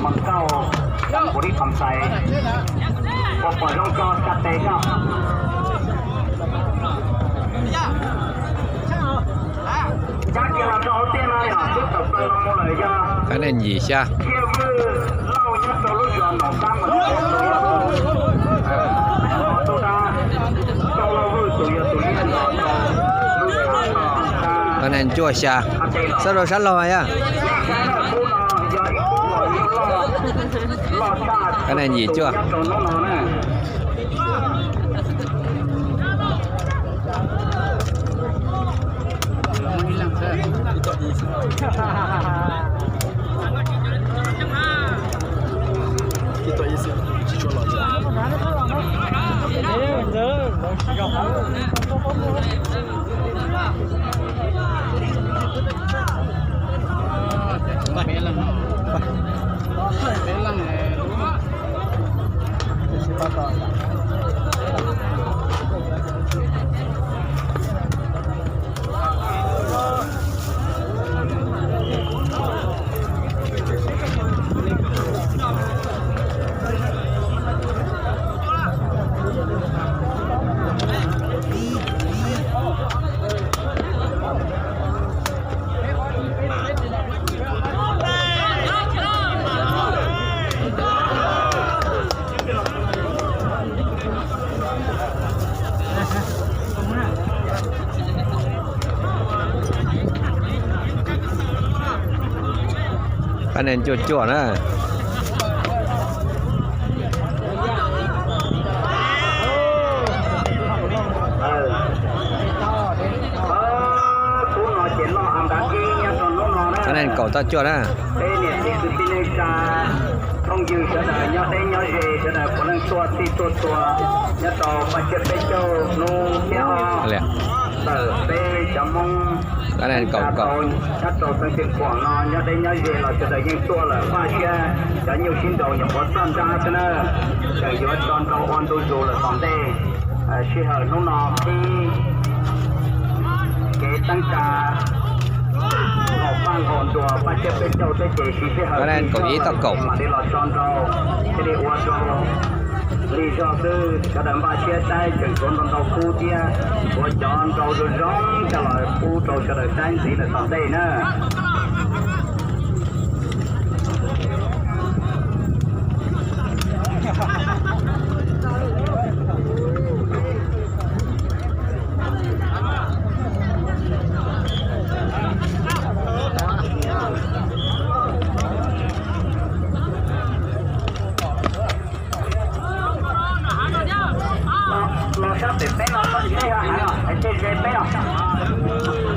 Mos nkauj, kuv ib qhov ntxhais, ua pom zoo tso tsa tes no. Cab kiag los rau hauv tiaj no yog tub tawm plaws los mus lawm yog Qab nees yim xya. Thiaj Vwj Lauj nyob rau lub zos Nom Xab mas tus dab, Txauj Lauj Vwj tus yog tus li los rau lub zos Nom Xab. Qab nees cuaj xya. Xab rau sab laug yog. Qab nees yim cuaj. Qab nees cuaj cuaj na. Qab nees kaum tawm cuaj na. Peb niam txiv kwv tij neej tsa, phooj ywg sawv daws nyob deb nyob ze, sawv daws puav leej tuaj txhij tuaj txhua nyob rau Paj Tsiab Peb Caug hnub tim ob, tawm peb cov Hmoob nyob rau xeev Xeev Khuam no nyob deb nyob ze los sawv daws yeej tuaj lawm. Vaj siab cov nyuj sib nraus nyuam qhuav txog nrab xwb na, tseem yuav tso nrau ua ntu zus lawm tom ntej. Sij hawm hnub no pib kev teeb tsa nqaum paj nqaum nruas Paj Tsiab Peb Caug thiab ces siv sij hawm kaum ib toj kaum mam li los tso nrau, thiaj li ua rau lig zog xwb. Sawv daws npaj siab saib tseem tshuav ntau ntau kub thiab, ua cov nrau zoo zoo coj los pub rau sawv daws saib ntxiv lawm tom ntej na. Los sab pem peb no, peb yog heev os, peb ze peb os.